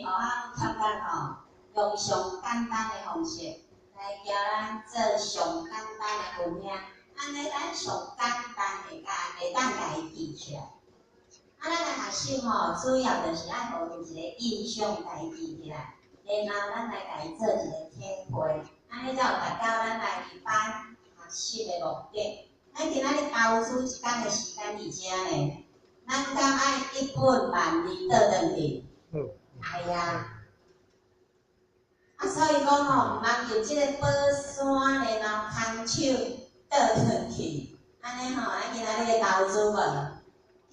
为吼，我感覺吼，用上簡單的方式來教咱做上簡單的分享，按呢咱上簡單會共會當共伊記起來。啊，咱來學習吼，主要就是愛予伊一個印象，共伊記起來，然後咱來共伊做一個體會，按呢才有達到咱來入班學習的目的。咱今仔日投資一工的時間佇遮呢，咱敢愛一本萬利倒轉去？愛啊！啊，所以講吼，毋通用這個寶山，然後空手倒轉去，按呢吼，咱今仔日的投資無，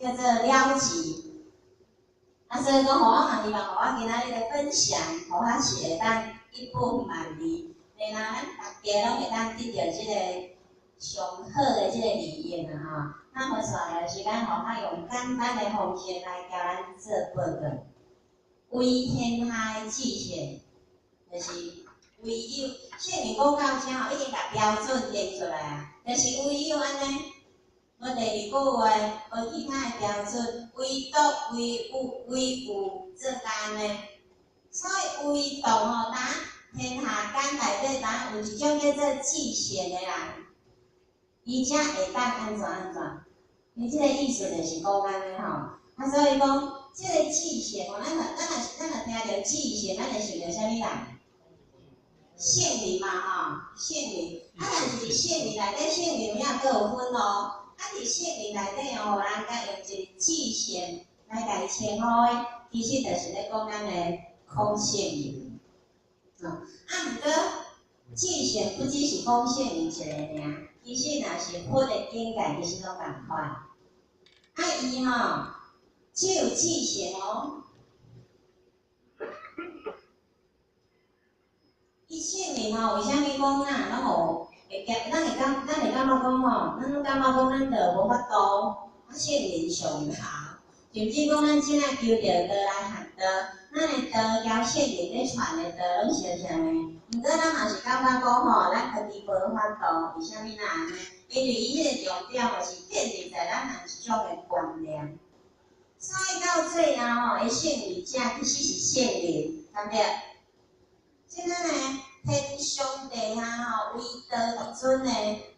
叫做了錢。啊，所以講吼，我嘛希望吼，我今仔日的分享，予較是會當一本萬利，然後咱大家攏會當得著這個上好的這個利益啊吼。咱予紲來的時間吼，較用簡單的方式來教咱做報告。為天下的至善，就是唯有聖人講到遮吼，已經共標準定出來啊，就是唯有按呢，無第二句話，無其他的標準，唯獨唯有唯有做按呢。所以唯獨吼，當天下間內底，當有一種叫做至善的人，伊才會當按怎按怎。伊這個意思就是講按呢吼，啊，所以講這個至善吼，咱若聽著至善，咱會想著啥物人？聖人嘛吼，聖人。啊，但是佇聖人內底，聖人有影閣有分哦。啊，佇聖人內底哦，予人共用一個至善來共伊稱呼的，其實就是咧講咱的孔聖人。哦，啊，毋過至善不只是孔聖人一個爾，其實若是佛的境界，其實攏仝款。啊，伊吼只有至善哦。伊聖人吼，為啥物講咱攏有會驚？咱會感，咱會感覺講吼，咱攏感覺講咱著無法度，啊，聖人上頭，甚至講咱這仔求著道來學道，咱的道交聖人咧傳的道攏相像的。毋過咱嘛是感覺講吼，咱家己無法度，為啥物若按呢？因為伊彼個重點就是建立在咱人一種的觀念。所以到最後吼，的勝利者其實是聖人，對毋對？這個呢，天上地下吼，唯道是尊的，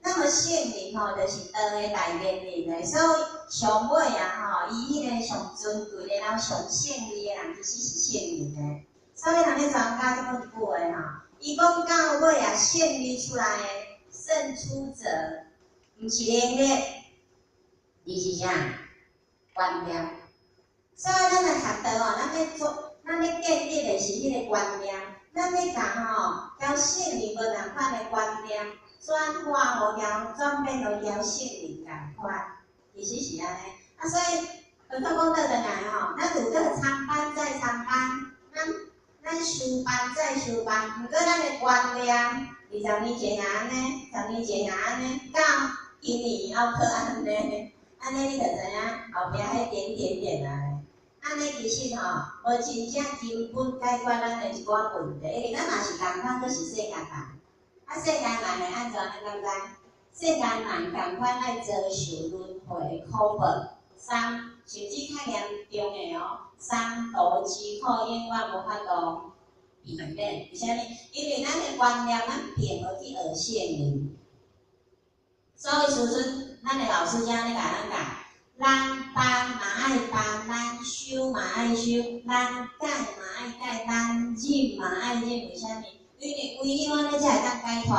那麼聖人吼，就是道的代言人的，所以上尾啊吼，伊彼個上尊貴的，然後上勝利的人，其實是聖人的。所以人咧專家這講一句話吼，伊講到尾啊，勝利出來的勝出者，毋是能力，而是啥？觀念。所以咱來學道吼，咱欲做，咱欲建立的是彼個觀念。咱欲共吼，交聖人無仝款的觀念，轉化予交轉變予交聖人仝款，其實是按呢。啊，所以佛陀講倒轉來吼，咱如果參班再參班，咱修班再修班，毋過咱的觀念，二十年前也按呢，十年前也按呢，到今年猶閣按呢，按呢你就知影後壁彼點點點啊。按呢其實吼，無真正根本解決咱的一寡問題，因為咱嘛是仝款，閣是世間人。啊，世間人會按怎？你敢知？世間人仝款愛遭受輪迴苦報，三甚至較嚴重的哦，三途之苦永遠無法度避免。為啥物？因為咱的觀念，咱並無去學聖人。所以師尊，咱的老師才按呢共咱教。咱幫嘛愛幫，咱修嘛愛修，咱改嘛愛改，咱忍嘛愛忍。為啥物？因為唯有按呢才會當解脫。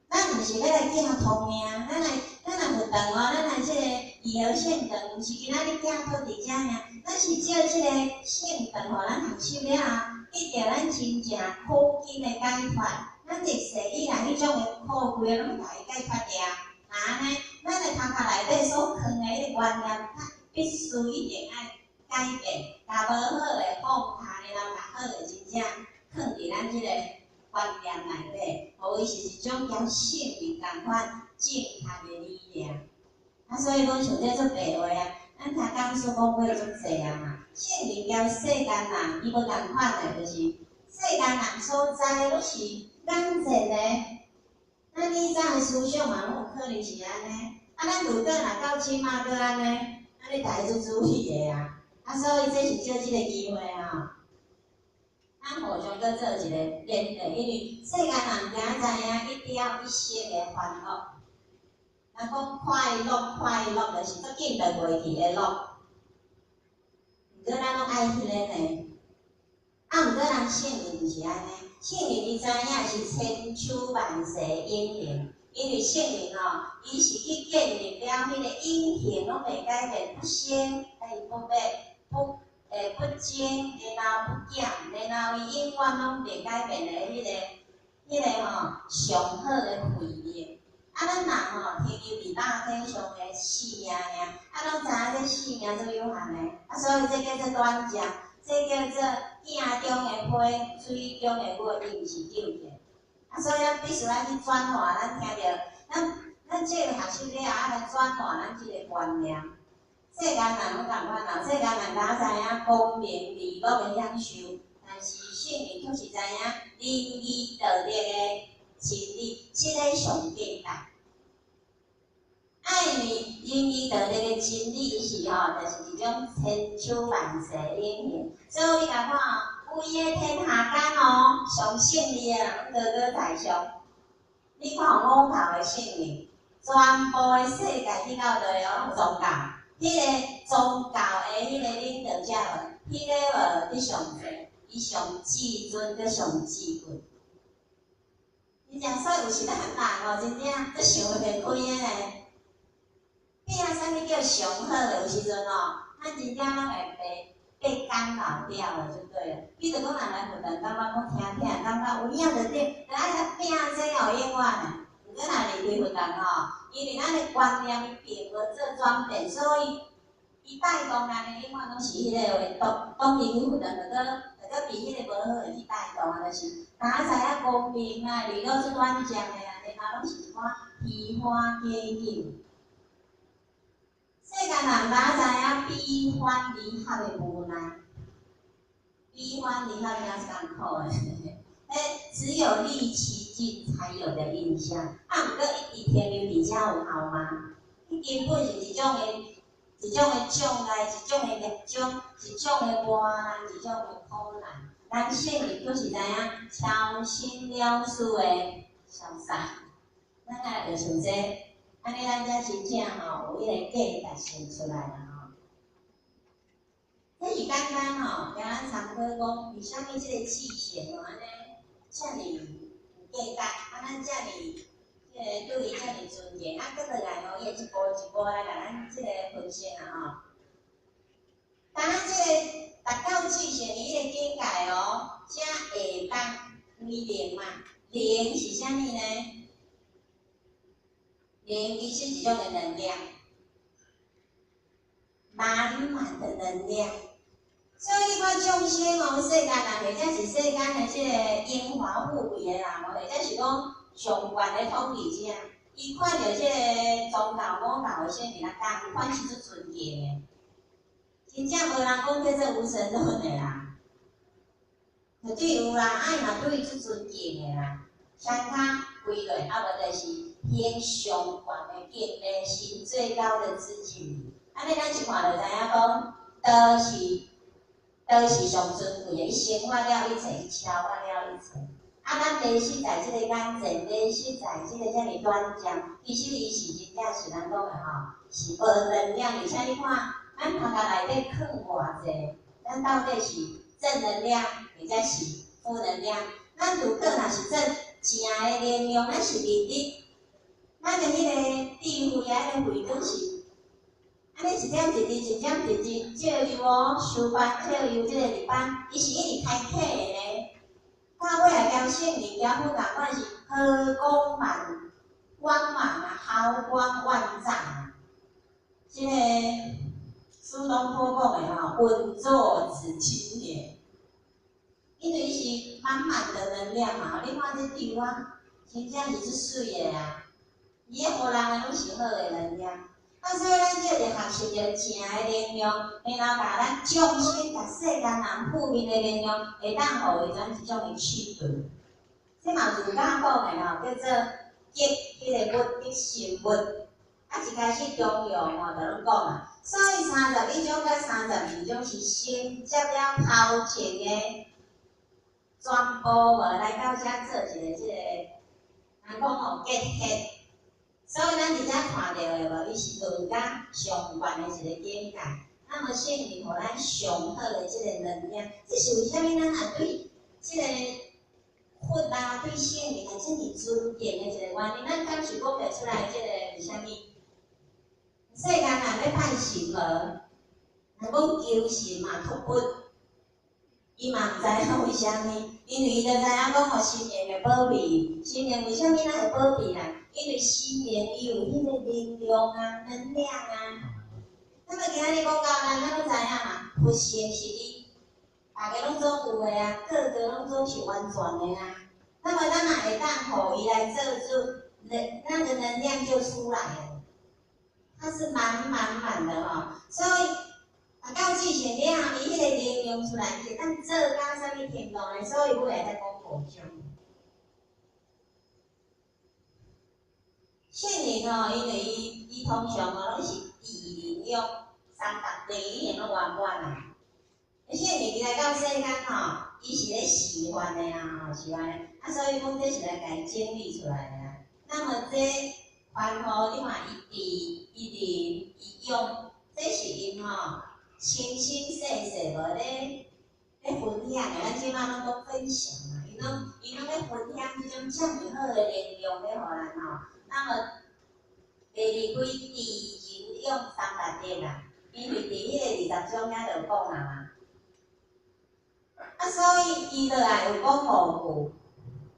咱毋是欲來寄託命，咱來咱來佛堂哦，咱來這個義和聖堂，毋是今仔日寄託佇遮爾，咱是借這個聖堂，予咱學習了後，得著咱真正苦根的解脫。咱歷世以來彼種的苦鬼，攏共伊解脫掉。若按呢，咱的頭殼內底所囥的彼個觀念，必須一定愛改變，共無好的放下，然後共好的真正囥佇咱這個觀念內底，予伊是一種交聖人仝款正確的理念。啊，所以講像這做白話啊，咱聽講師講過足濟啊嘛。聖人交世間人，伊無仝款的，就是世間人所知的攏是眼見的。咱以早的思想嘛，攏有可能是按呢。啊，咱如果若到這馬閣按呢，按呢大家足注意的啊。啊，所以這是借這個機會吼。咱互相閣做一个连结，因為世間人驚知影一朝一夕的歡樂。人講快樂快樂，就是足緊就過去的樂。毋過咱攏愛彼个呢。啊，毋過人聖人毋是按呢，聖人伊知影是千秋萬世永恆，因為聖人吼，伊是去建立了彼個永恆攏袂改變，不生啊伊不滅，不增，然後不減，然後伊永遠攏袂改變的彼個吼上好的慧命。啊，咱人吼停留佇肉體上的生命爾，啊，攏知影這生命足有限的，啊，所以這叫做短暫，這叫做鏡中的花，水中的月，伊毋是究竟。啊，所以咱必須愛去轉化，咱聽著，咱這個學習了，啊來轉化咱這個觀念。世間人攏仝款啦，世間人敢知影功名利祿的享受，但是聖人卻是知影仁義道德的真理，這个上價值。啊，因為仁義道德的真理是吼，就是一種千秋萬世永恆。所以你共看哦，位的天下間哦，上勝利的人攏高高在上。你看五教的聖人，全部的世界去到佗哦，攏宗教，彼个宗教的彼个領導者無，彼个無佇上濟，伊上至尊，閣上至貴。真正，所以有時咱人哦，真正足想袂開的呢。變啊，啥物叫上好的？有時陣哦，咱真正攏會被干擾掉了，就對了。比如講，人來佛堂，感覺講聽聽，感覺有影就對，但愛拼這哦，永遠的。毋過若離開佛堂吼，因為咱的觀念伊並無做轉變，所以伊帶動咱的永遠攏是彼個話，當當離開佛堂，就閣比彼個無好的去帶動啊，就是哪知影功名啊，利祿足短暫的啊，然後攏是一寡虛華假景。世間人哪知影悲歡離合的無奈，悲歡離合真是艱苦的。只有歷其境才有的印象。啊，毋過一直停留佇遮有效嗎？彼根本是一種的障礙，一種的業障，一種的磨難，一種的苦難。咱聖人卻是知影悄心了事的瀟灑。咱愛學像這個，按呢咱才真正吼有彼個價值性出來啦吼。這是簡單吼，共咱參考講，為啥物這個至善吼按呢遮爾有價值，啊，咱遮爾這個對伊遮爾尊敬，啊，閣落來吼，伊會一步一步來共咱這個分析啊吼。當咱這個達到至善的彼個境界哦，才會當為靈嘛。靈是啥物呢？靈其實是一種的能量，滿滿的能量。所以你看眾生哦，世間人或者是世間的這個榮華富貴的人哦，或者是講上懸的統治者，伊看著這個宗教五教的聖人啊，仝款是足尊敬的。真正無人講叫做無神論的啦，絕對有啦，啊伊嘛對伊足尊敬的啦，雙跤跪落，啊無就是行上懸的敬禮，行最高的致敬。按呢咱一看就知影講，道是上尊貴的，伊生發了一切，伊超越了一切。啊，咱迷失在這個眼前，迷失在這個遮爾短暫，其實伊是真正是咱講的吼，是無能量。而且你看，咱頭殼內底囥偌濟，咱到底是正能量，或者是負能量？咱如果若是做正的能量，咱是佇咧咱的彼個智慧啊，彼個慧光是。按呢一點一滴，一點一滴照入哦，修班照入這個入班，伊是一直開啟的呢。到尾啊，交聖人交佛仝款是和光滿光芒啊，毫光萬丈啊。這個蘇東坡講的吼，穩坐紫金蓮，因為伊是滿滿的能量嘛。你看這張啊，真正是足媠的啊！伊咧予人的攏是好的能量。啊，所以咱這個學習著正的能量，然後共咱眾生、共世間人負面的能量，會當予伊轉一種的氣度。這嘛儒家講的吼，叫做得彼個物，得心物。啊，一開始中庸吼，就攏講啊，所以31章佮32章是承接了頭前的。全部無來到遮做一個這個，人講吼結合，所以咱佇遮看著的無，伊是論甲上懸的一個境界。那麼聖靈予咱上好的這個能量，這是為啥物咱若對這個佛啊，對聖靈啊，這麼尊敬的一個原因？咱敢是講袂出來這個為啥物？世間人咧拜神無，若講求神嘛，托骨，伊嘛毋知影為啥物，因為伊就知影講吼，神靈會保庇，神靈為啥物咱會保庇啦？因為神靈伊有彼個能量啊，能量啊。那麼今仔日講到咱，咱攏知影嘛，佛性是伊，逐家攏總有的啊，個個攏總是完全的啊。那麼咱若會當予伊來做主，能那個能量就出來了，它是滿滿滿的吼，所以啊，到之前了後，伊彼個能量出來，伊會當做到啥物程度呢？所以尾仔才講五種。聖靈吼，因為伊伊通常吼攏是智能用三達地已經攏圓滿啊。聖靈伊來到世間吼，伊是咧示範的啦吼，示範的，啊，所以講這是來共伊整理出來的啦。那麼這凡夫你看伊智、伊能、伊勇，這是𪜶吼清清細細無咧咧分享的，咱這擺攏講分享嘛，𪜶攏𪜶攏咧分享這種遮爾好的能量咧予咱吼。那麼第二開智仁勇三達德啦，因為佇彼個20章遐就講啊嘛。啊，所以伊落來有講五句，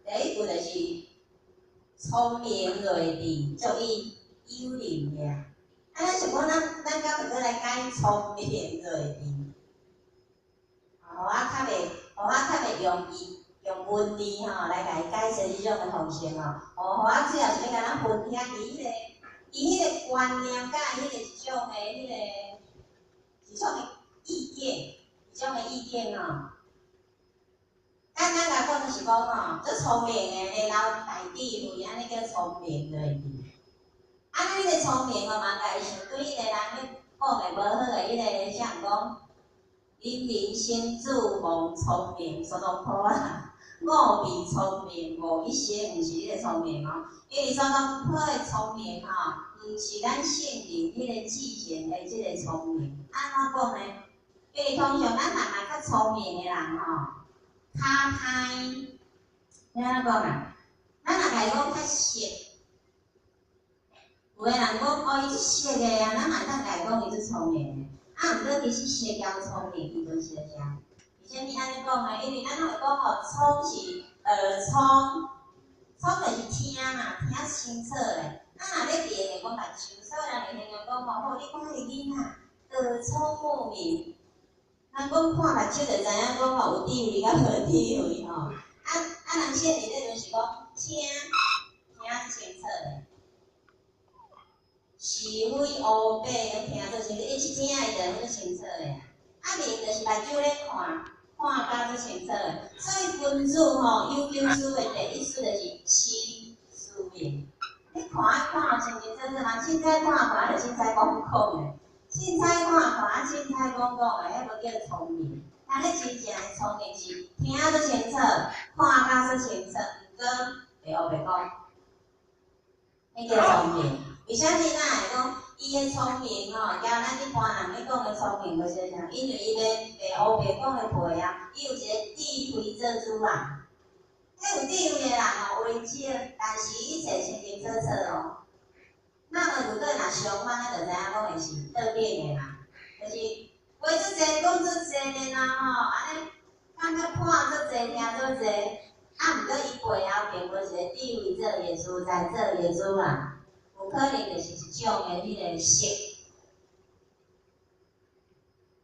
第一句就是聰明睿智，足以有能的啊。啊，咱想講咱咱敢會閣來解聰明睿智？予我較袂，予我較袂容易用文字吼來共伊解釋這種的方式吼。哦，予我主要是欲共咱分享伊彼個，伊彼個觀念佮彼個一種的彼個一種的意見，一種的意見吼。簡單來講就是講吼，足聰明的，然後大智慧，按呢叫聰明睿智。啊，咱彼個聰明哦，嘛共伊想對彼個人咧講的無好的彼個，像講，人人生自望聰明，蘇東坡啊，我比聰明無一些，毋是彼個聰明哦，因為蘇東坡的聰明吼，毋是咱聖人彼個智慧的這個聰明。按怎講呢？因為通常咱人若較聰明的人吼，較歹，欲按怎講啊？咱若共伊講較熟，有的人講哦，伊足熟的啊，咱嘛會當共伊講伊足聰明的。啊，毋過其實熟交聰明伊都相像。為啥物按呢講呢？因為咱攏會講吼，聰是耳聰，聰就是聽嘛，聽清楚的。啊，若欲明會講目睭，所以人會形容講吼，吼，你看彼個囡仔，耳聰目明。人講看目睭就知影講吼有智慧佮無智慧吼。啊啊，人聖人咧就是講聽，聽清楚的，是非烏白攏聽做清楚，伊一聽伊就攏清楚的啊。啊，明就是目睭咧看，看甲足清楚的。所以君子吼有九思的第一思就是視思明。你看愛看清清楚楚，人凊彩看看就凊彩講講的。凊彩看看，凊彩講講的，彼無叫聰明。人咧真正的聰明是聽足清楚，看甲足清楚，毋過會烏白講，彼叫聰明。為啥物咱會講伊的聰明吼，交咱一般人咧講的聰明無相像？因為伊咧袂烏白講的背後，伊有一個智慧做主人。彼有智慧的人吼，話少，但是伊一切清清楚楚哦。那麼如果若相反，咱就知影講會是倒轉的啦，就是話足濟，講足濟的啦吼，按呢感覺看足濟，聽足濟，啊，毋過伊背後並無一個智慧做伊的主宰，做伊的主人，有可能就是一種的彼個色。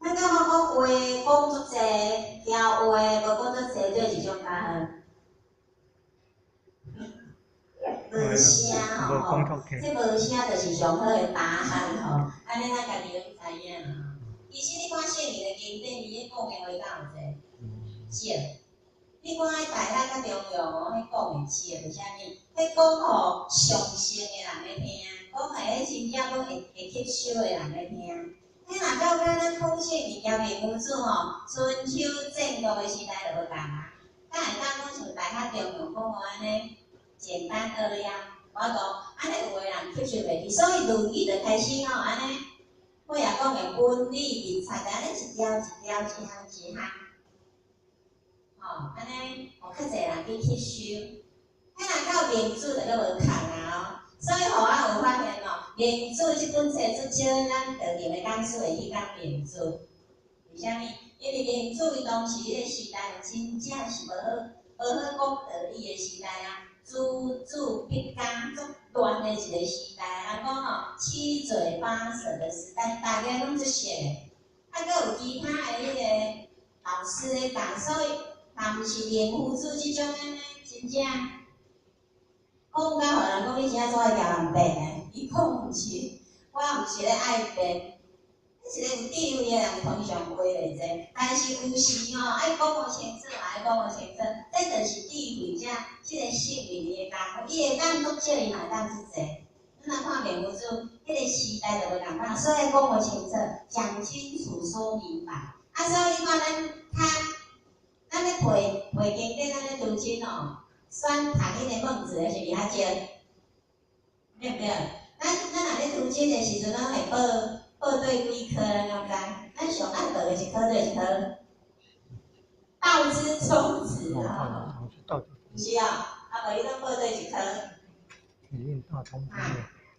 咱感覺講話講足濟，聽話無講足濟，對一種較好。無聲吼，這無聲就是上好的答案吼。按呢咱家己攏知影。其實你看聖人的經典，伊咧講的話敢有濟？少。你看彼大學佮中庸哦，彼講的少，為啥物？彼講予上乘的人咧聽，講予彼真正講會會吸收的人咧聽。彼若到甲咱孔聖人交明夫子吼，春秋戰國的時代就無仝啊。敢會當講像大學中用講予按呢簡單扼要，我講按呢有的人吸收袂去，所以《論語》就開始吼按呢，尾仔講的文理文采，按呢一條一條一項一項，吼，按呢予較濟人去吸收。彼若到孟子就閣無仝啊哦，所以予我有發現哦，孟子這本冊足少咱道場的講師會去講孟子，為啥物？因為孟子伊當時彼個時代真正是無好無好講道理的時代啊，錙銖必較足亂的一個時代啊，人講吼七嘴八舌的時代，大家攏足熟的，啊，閣有其他的彼個老師咧教，所以若毋是孟夫子這種按呢，真正講甲予人講你真正做愛共人辯的，伊講毋是，我毋是咧愛辯。一個有智慧的人通常話袂濟，但是有時吼愛講予清楚，嘛愛講予清楚，這就是智慧者這個聖人的功夫，伊會當足少，伊嘛會當足濟。咱若看孟夫子，彼個時代就無仝款，所以愛講予清楚，講清楚說明白。啊，所以你看咱較，咱咧背背經典，咱咧讀經哦，選讀彼個孟子的是毋是較少？對毋對？咱若咧讀經的時陣，咱會報。報對幾科，咱敢知？咱上愛報的一科對一科，道之宗旨啊，毋是哦，啊無你攏報對一科？啊，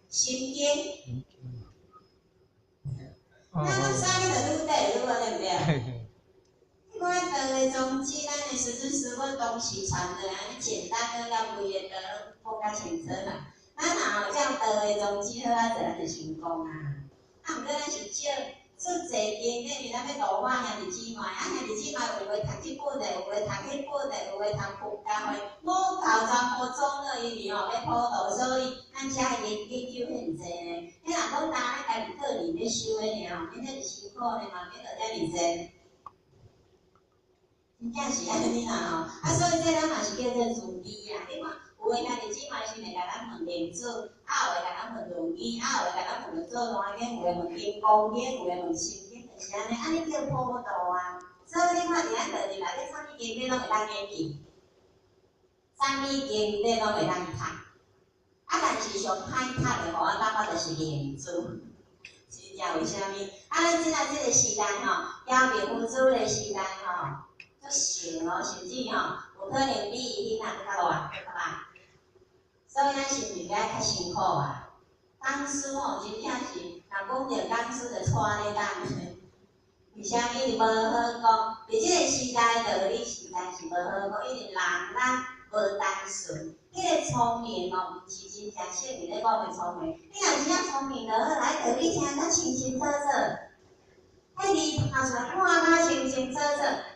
心經。咱攏啥物就愈底愈好，對毋對？你看道的宗旨，咱的師尊師母當時傳的按呢簡單扼要，規個道攏講較清楚啦。咱若有照道的宗旨好啊，做，咱就成功啊。啊，毋過咱是少做濟經典，是咱欲度化兄弟姊妹，啊兄弟姊妹有的讀這本的，有的讀彼本的，有的讀佛教的，五教全部總了，因為吼欲普度，所以咱遮研究遐爾濟呢。彼若講焦咱家己個人咧修的爾吼，免遮爾辛苦呢嘛，免學遮爾濟。真正是按呢啦吼，啊，所以這咱嘛是叫做慈悲啊。你看，有的兄弟姊妹是會共咱問孟子，啊有的共咱問論語，啊有的共咱問做大經，有的問金剛經，有的問心經，就是按呢，按呢叫普度啊。所以你看佇咱道場內底，啥物經典攏會當研究，啥物經典攏會當讀。啊，但是上歹讀的，予我感覺就是孟子。真正為啥物？啊，咱這仔這個時代吼，教孟夫子的時代吼。足熟哦，甚至吼，有可能比伊彼若閣較亂，較歹。所以咱是毋是該較辛苦啊？講師吼，真正是，若講著講師就掣咧等。為啥物？因為無好講，佇這個時代，道理時代是無好講，因為人咱無單純，彼個聰明哦，毋是真正聖人咧講的聰明。你若真正聰明就好，來道理聽甲清清楚楚。彼字拍出來，看甲清清楚楚，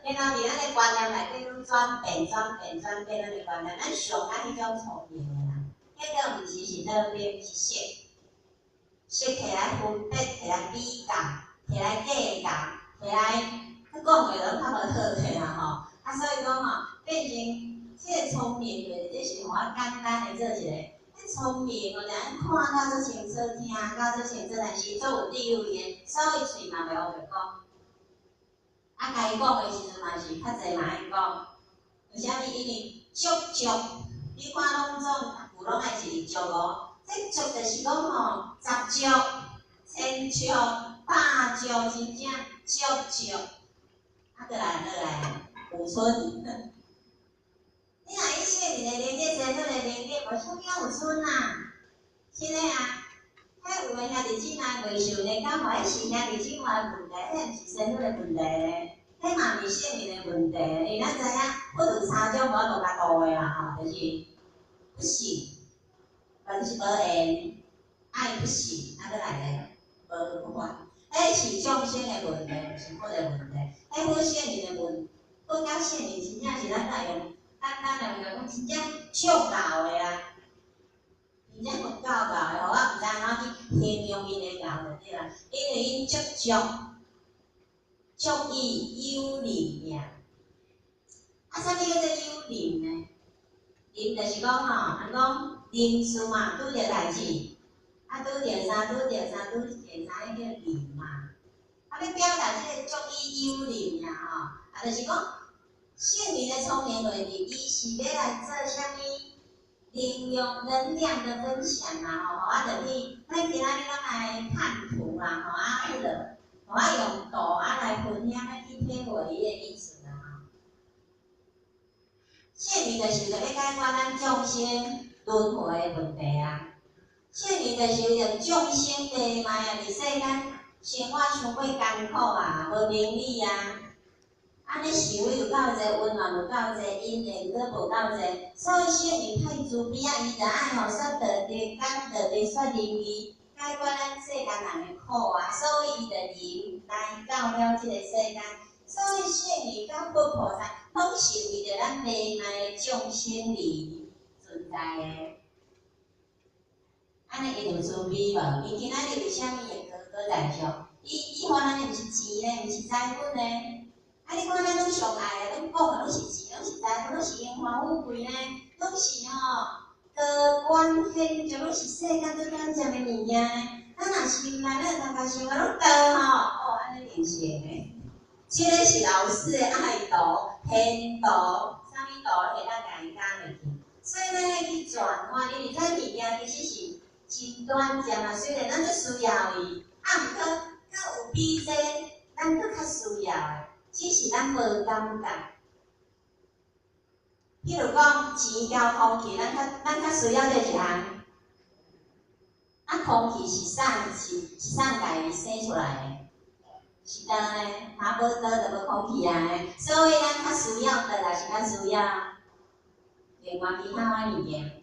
然後佇咱的觀念內底，愈轉變、轉變、轉變咱的觀念，咱上愛彼種聰明的人，結果毋是是倒邊是識，識摕來分別、摕來比較、摕來計較、摕來去講的攏較無好的啦吼。啊，所以講吼，變成這個聰明，就是這是予我簡單的做一個。聰明哦，咱看甲足清楚，聽甲足清楚，但是足有智慧的，所以喙嘛袂烏白講。啊，共伊講的時陣嘛是較濟嘛愛講。為啥物？因為足足，你看攏總有攏愛一個足哦。這足就是講吼，十足、千足、百足，真正足足。啊，閣來閣來，有賰。你若以聖人的能力、仙女的能力，無啥物仔有賰啊？是的啊，彼有的兄弟姊妹袂受的感冒，彼是兄弟姊妹的問題，彼毋是仙女的問題咧，彼嘛毋是聖人的問題。因為咱知影，佛有三種無法度共度的啦吼，就是不信，但是無緣，愛不信，啊閣來咧，無法。彼是眾生的問題，毋是佛的問題。彼佛聖人的問，佛佮聖人真正是咱來用。簡單來講，真正足𠢕的啊，真正夠𠢕的，予我毋知按怎去形容𪜶的𠢕就對啦。因為𪜶足足足以有靈爾。啊，啥物叫做有靈呢？靈就是講吼，人講臨事嘛，拄著代誌，啊，拄著啥，拄著啥，拄著啥，彼叫臨嘛。啊，欲表達這個足以有靈爾吼，啊，就是講。聖靈的聰明問題，伊是欲來做啥物？能量能量的分享啦，吼，啊，就去，咱今仔日攏來看圖啦，吼，啊，彼个，予我用圖啊來分享，來去體會伊的意思啦，吼。聖靈就是為著欲解決咱眾生輪迴的問題啊。聖靈就是為著眾生地脈啊，佇世間生活傷過艱苦啊，無明理啊。按呢社會有夠濟溫暖，有夠濟因緣，閣無夠濟，所以聖靈太慈悲啊，伊就愛予說道德講道德說仁義，解決咱世間人的苦啊，所以伊就臨來到了這个世間。所以聖靈佮佛菩薩，攏是為著咱迷茫的眾生而存在的。按呢伊就慈悲無？伊今仔日為啥物會高高在上？伊予咱的毋是錢呢，毋是財物呢？啊！你看咱攏上愛的，攏講的攏是錢，攏是財富，攏是榮華富貴呢，攏是吼高官顯著，攏是世間最短暫的物件呢。咱若心內，咱頭殼想啊，攏倒吼，哦，按呢定性的。這个是老師的愛圖、天圖，啥物圖會當共伊加落去。所以咱愛去轉換，因為咱物件其實是真短暫啊。雖然咱足需要伊，啊，毋過閣有比這咱閣較需要的，只是咱無感覺。譬如講，錢交空氣，咱較需要佗一項？啊，空氣是啥共伊生出來的？是氘呢，若無氘就無空氣啊。所以咱較需要氘，抑是較需要另外其他的物件？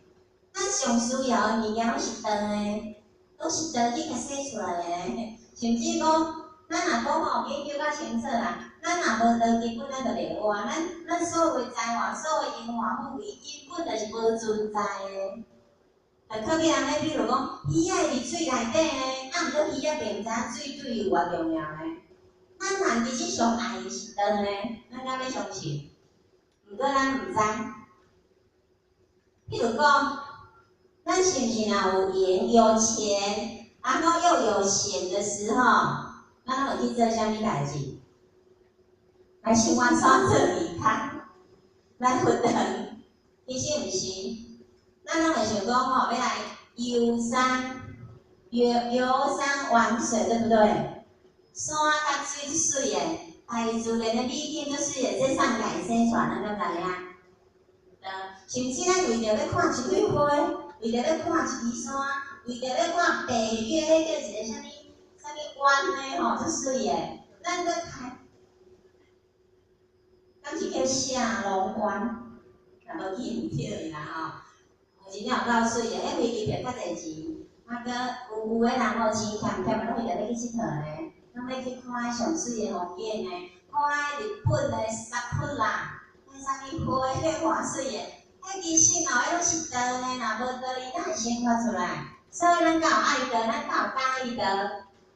咱上需要的物件攏是氘的，攏是氘去共生出來的。甚至講，咱若講吼研究較清楚啦，咱若無氘，根本咱就袂活。咱所有的才華，所有的榮華富貴，根本就是無存在的。就可比人咧，比如講，魚仔佇水內底呢，啊，毋過魚仔並毋知影水對伊有偌重要呢。咱人其實上愛的是氘呢，咱敢欲相信？毋過咱毋知。譬如講，咱是毋是若有閒有錢，然後又有閒的時候，咱攏會去做啥物代誌？來生活創做義工，來佛堂，其實毋是。咱攏會想講吼，欲來遊山，遊山玩水，對不對？山較水水的，大自然的美景足水的，這啥共伊生出來，咱敢知影？甚至咱為著欲看一蕊花，為著欲看一支山，為著欲看白月，彼叫一個啥物啥物灣呢？吼，足水的，咱閣開，敢是叫下龍灣？若無去毋對啦吼。有真正有夠水的，彼飛機票較濟錢，啊，閣有的人吼錢儉儉的，攏為著欲去𨑨迌呢，攏欲去看彼上水的風景呢，看彼日本的桜，彼啥物花，彼偌水的，彼其實嘛，彼攏是氘呢，若無氘伊哪會生發出來？所以咱敢有愛氘，咱敢有佮意氘？